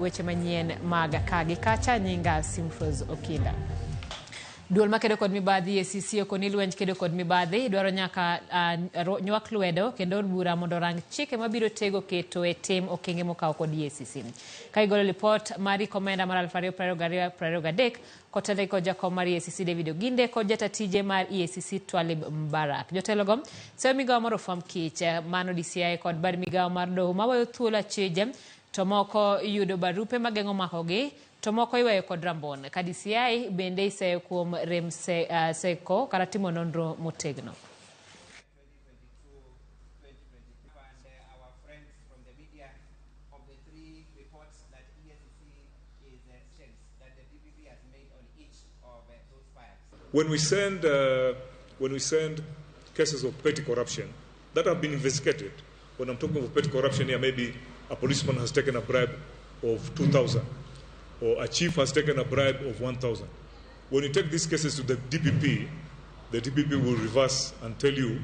Weche manyien mag ka gi kacha nyinga Simfros Okinda. Duol makedo kod mibadhi EACC okoni lwenj kedo kod mibadhi dwaro nyaka nywak lwedo kendo od bura mondo orang chike mabiro tego keto e tim okenge mokawo kod EACC. Ka gigolo lipot mar komenda mar 2022-2023 kotelnegi kod jakom mar EACC David Oginde kod jata tije mar EACC Twalib Mbarak. Jotelogo seyo migawo mar ofwamb kich mano DCI kod bad migawo mar doho maweyo thuolo achije to moko yudo barupe mageng'o makogi to moko iweyo kod rambon. Ka DCI bende iseyo kuom rem seko kata timo nonro motegno. When we send cases of petty corruption that have been investigated, when I'm talking of petty corruption here, maybe a policeman has taken a bribe of 2,000 or a chief has taken a bribe of 1,000. When you take these cases to the DPP, the DPP will reverse and tell you,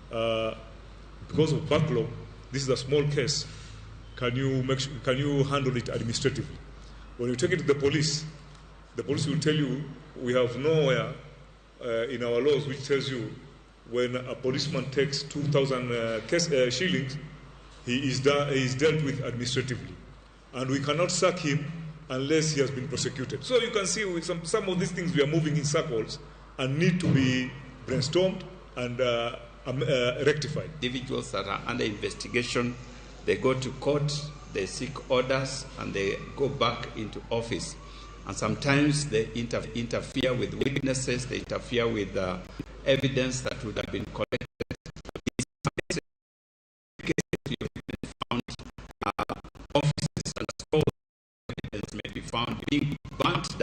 because of backlog, this is a small case, can you handle it administratively? When you take it to the police will tell you, we have nowhere in our laws which tells you when a policeman takes 2,000 shillings, he is dealt with administratively. And we cannot sack him unless he has been prosecuted. So you can see with some of these things we are moving in circles and need to be brainstormed and rectified. Individuals that are under investigation, they go to court, they seek orders, and they go back into office. And sometimes they interfere with witnesses, they interfere with evidence that would have been collected. In some cases, we have found offices and stores evidence may be found being burnt down.